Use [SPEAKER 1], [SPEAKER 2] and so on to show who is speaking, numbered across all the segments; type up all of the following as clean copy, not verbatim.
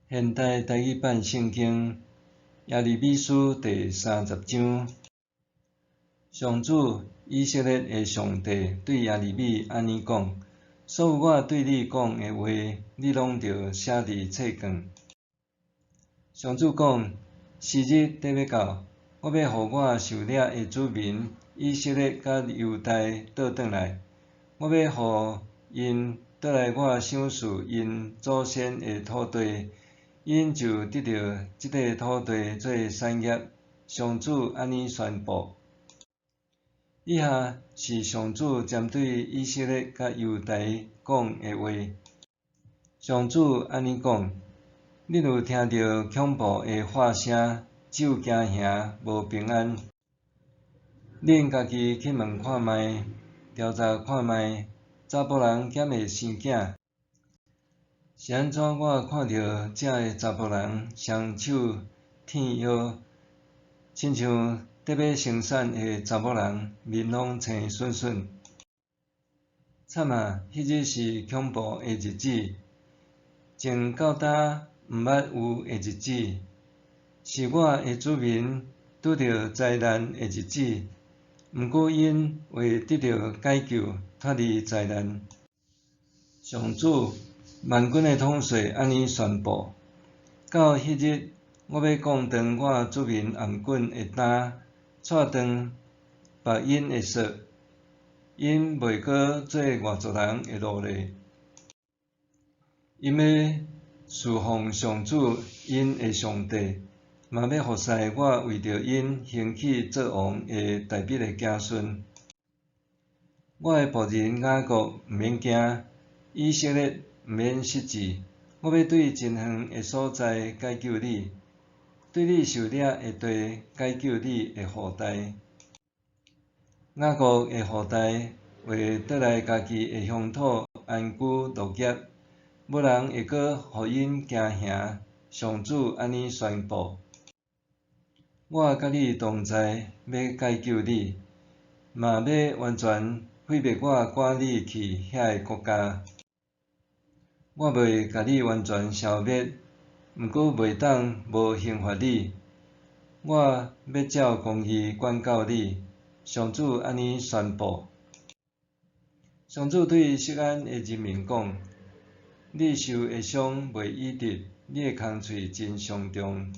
[SPEAKER 1] 现代台语版圣经耶利米书第三十章，上主以色列的上帝对耶利米按呢讲：所有我对你讲的话，你拢著写伫册卷。上主讲：时日得欲到，我欲予我受掠的子民以色列佮犹大倒转来，我欲予𪜶倒来我赏赐𪜶祖先的土地。𪜶就得著这块土地做产业。上主按呢宣布。以下是上主针对以色列佮犹大讲的话。上主按呢讲：恁有听著恐怖的喊声，只有惊吓，无平安。恁家己去问看觅，调查看觅，查埔人敢会生囝？是按怎我看著遮的查埔人双手挺腰，亲像得欲生产的查某人，面拢青恂恂。惨啊！彼日是恐怖的日子，从到今毋捌有的日子，是我的子民拄著灾难的日子。毋过𪜶会得著解救，脱离灾难。上主万军的统帅按呢宣布：到彼日，我欲降断我子民頷颈的担，掣断缚𪜶的索，𪜶袂阁做外族人的奴隶。𪜶欲事奉上主𪜶的上帝，嘛欲服侍我为著𪜶兴起做王的大卫的子孙。我的仆人雅各毋免惊，以色列毋免失志。我欲对真远的所在解救你，对你受掠的地解救你的后代。雅各的后代会倒来家己的乡土安居乐业，无人会阁予𪜶惊吓。上主按呢宣布：我佮你同在，欲解救你，嘛欲完全毁灭我赶你去遐个国家。我袂共你完全消灭，毋过袂当无刑罚你。我欲照公义管教你。上主按呢宣布。上主对锡安的人民讲：你受的伤袂医治，你的空喙真伤重。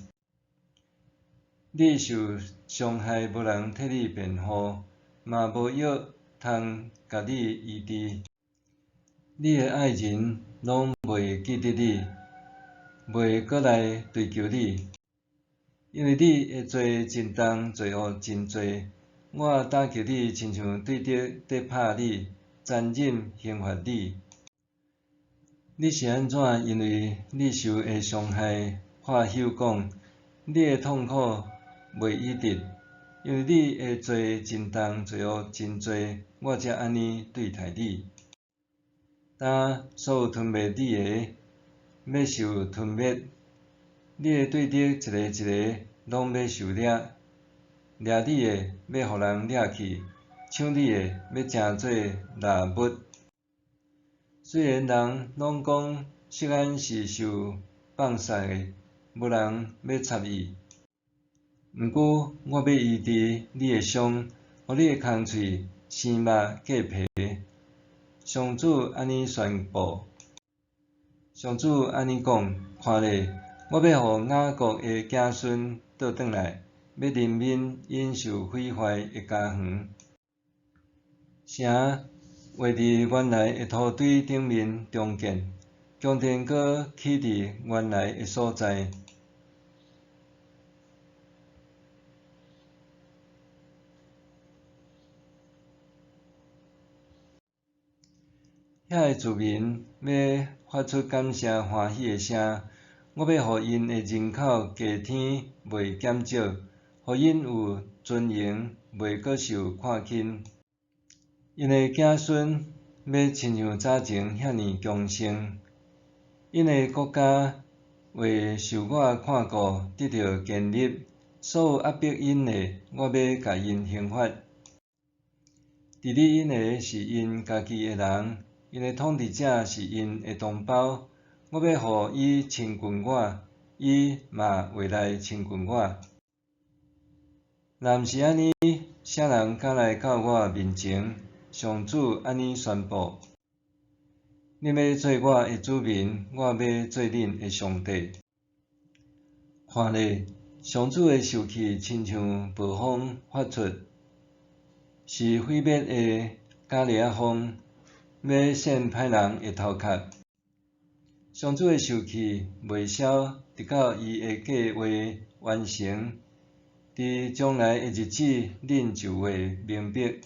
[SPEAKER 1] 你受伤害，无人替你辩护，嘛无药通共你医治。你的爱人拢袂记得你，袂阁来追求你，因为你的罪真重，罪恶真济。我打击你，亲像对敌伫拍你，残忍刑罚你。你是按怎因为你受的伤害发恫讲，你的痛苦袂医治，因为你的罪真重，罪恶真济，我才按呢对待你。今所有吞灭你的，欲受吞灭；你的对敌一个一个拢欲受掠，掠你的欲予人掠去，抢你的欲成做猎物。虽然人拢讲锡安是受放杀的，无人欲插伊，毋过我欲医治你的伤，予你的空喙生肉过皮。上主按呢宣布。上主按呢讲：看咧，我欲予雅各的子孙倒转来，欲怜悯𪜶受毁坏的家园。城会伫原来的土堆顶面重建，宫殿阁起伫原来的所在。遐个子民欲发出感谢欢喜的声，我欲予𪜶的人口加添袂减少，予𪜶有尊荣袂阁受看轻。𪜶的子孙欲亲像早前遐尔强盛，𪜶的国家会受我看顾，得著建立。所有压迫𪜶的，我欲共𪜶刑罚。治理𪜶的是𪜶家己的人，𪜶的统治者是𪜶的同胞。我欲予伊親近我，伊嘛會來親近我。若毋是按呢，啥人敢來到我面前？上主按呢宣布。恁欲做我的子民，我欲做恁的上帝。看咧，上主的受氣親像暴風發出，是毀滅的加利仔風，欲扇歹人的頭殼。上主的受氣袂消，直到伊的計劃完成。佇將來的日子，恁就會明白。